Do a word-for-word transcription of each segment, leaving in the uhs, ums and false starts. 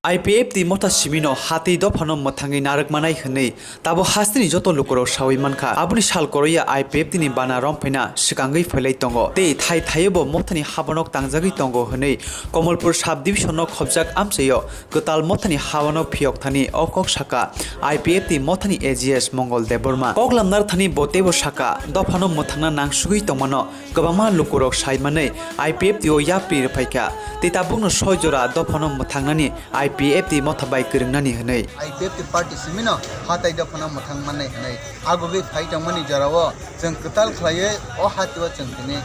I P F T motha simino hatwi dophano mwthangwi narwkmanai hwnwi tabo hasteni joto lukurok sawi mankha. Aboni sal koroya I P F T ni bana romphaina swkangwi phailai tongo tei thai thaiobo mothani habanok tangjagwi tongo hwnwi Komolpur sub division-o khobjak amchaio kwtal mothani habanok phiyok thani o kok sakha I P F T mothani A G S Mongol Debbarma. Koklam narwkthani bo teibo sakha, dophano mwthangna nangsugwi tongmano kwbangma lukurok sai manwi I P F T o yapri rwphaikha tei tabukno soi jora dophano mwthangnani I P F T motha bai kwrwngnani hwnwi. I P F T party simino hatai dophano mwthang mannai hwnwi agugwi phai tongmani jorao chwng kwtal khlaiwi o hatio chwng tini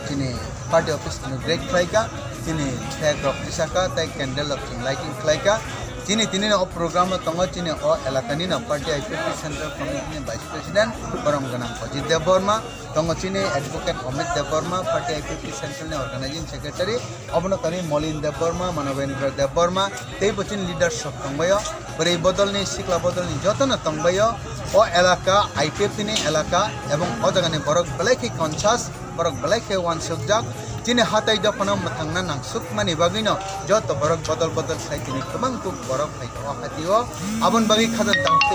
chini party office inaugurate khlaikha, chini flag rok tisakha tei candle rok chwng lighting khlaikha. Chini tini o program o tongo chini o elakani no party I P F T central committee ni vice president borom gwnang Ajit Debbarma, tongo chini advocate Amit Debbarma, party I P F T central ni organizing secretary, obono tani Molin Debbarma, Manavendra Debbarma, tei bo chini leaders rok tongbaio, bwrwi bodolni, sikla bodolni jotono tongbaio. O elaka I P F T ni elaka, ebong o jagani borok belai khe conscious, borok belai khe uansukjak. Chini hatai dophano mwthangna nangsukmani bagwino joto borok bodol bodol sai tini kwbang kuk borok phaikha o hatio. Aboni bagwi khaja dangte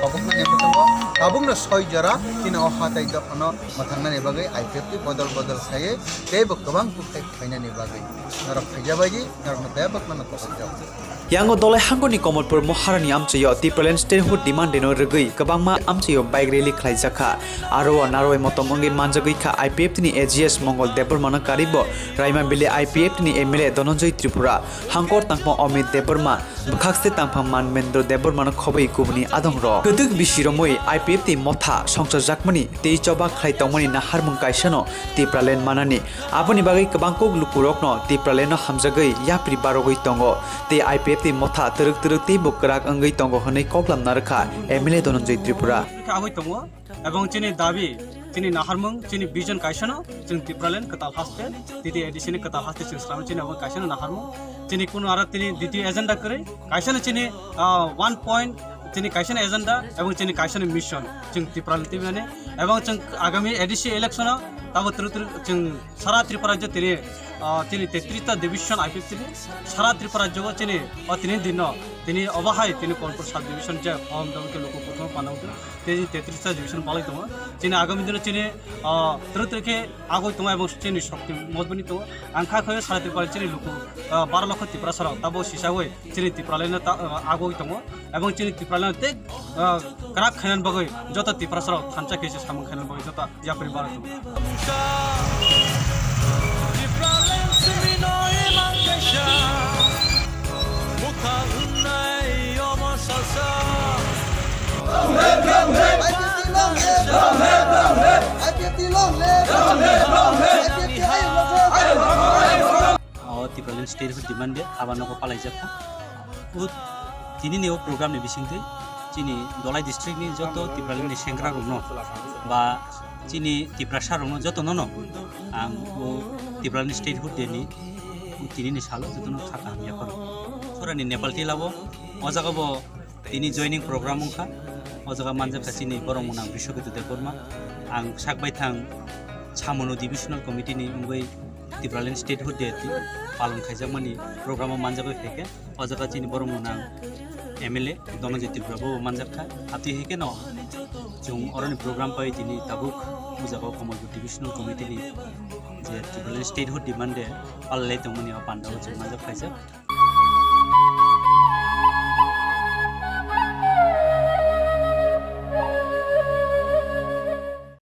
kobokna nembo tongo. Tabukno soi jora chini o hatai dophano mwthangnani bagwi I P F T bodol bodol khaiwi teibo kwbang kuk tei khainani bagwi norok khaijabaidi norokno bebak mano kobokjak. Yango Dolai hangoni Komolpur Moharani amchaio Tipraland statehood demand deno rwgwi kwbangma amchaio bike rally khlaijakha. Aro o narwai motom wngwi manjagwi kha I P F T ni A G S Mongol Debbarmano karibo Raimabili I P F T ni M L A Dhananjay Tripura, hangkor tangma Amit Debbarma, bwkhakste tangphang Manbendra Debbarmano khobwi kubuni adongrok. Kwtwk bisi romwi I P F T motha songchajakmani tei choba khlai tongmani naharmung kaisano Tipraland manani. Aboni bagwi kwbang kuk lukurokno Tipralandno hamjagwi yapri barogwi tongo tei I P F T motha twrwk twrwk teibo kwrak wngwi tongo hwnwi koklam narwkha M L A Dhananjay Tripura. Khe agwi tongo. Ebong chini dabi, chini naharmung, chini vision kaisano, chwng Tipraland kwtal haste, titi A D C ni kwtal haste chwng swnam chini obo kaisano naharmung. Chini kunu aro tini ditiyo agenda kwrwi, kaisano chini, ah, one point, chini kaisano agenda, ebong chini kaisano mission, chwng Tipraland tibinani. Ebong chwng agami A D C election o, tabo twrwk twrwk chwng sara Tripura rajyo tini, ah, chini tetris ta division I P F T ni, sara Tripura rajyo o chini, o tini dino, tini obo hai tini Komolpur sub division je hom dong ke luku kuthum panang. Tei tetris ta division balai tongo. Chini agami dino chini, ah, twrwk twrwk khe agoi tongo ebong chini shokti mojbini tongo. Ang kha khoyo sara Tripura chini luku, ah, baro lokho Tiprasa rok tabo sisagoi chini Tipraland no ta, ah, agoi tongo. Ebong chini Tipraland no tei, ah, kwrak khainani bagwi joto Tiprasa rok thansa khe se samung khainani bagwi joto yapri baro tongo. O Tipraland statehood demand de aba nogo palaijak kha. O tini ni o program ni bisingtwi chini Dolai district ni joto Tipraland ni sengra rokno ba chini Tiprasa rokno joto no no ang o Tipraland statehood de ni tini ni salo joto no kha kaham yapharo. Sorani Nepal tila bo o jaga bo tini joining program wngkha. O jaga manjak kha chini borok mwnang Briswaketu Debbarma. Ang sak baithang Samono divisional committee ni wngwi Tipraland statehood de palon khaijakmani program o manjagwi phaikha. O jaga chini borok mwnang M L A Dhananjay Tripura bo manjak kha. Aboni hai kheno chwng oroni program pai tini tabuk o jaga o Komolpur divisional committee ni je Tipraland statehood demand de palai tongmani o panda o chwng manjak khaijak.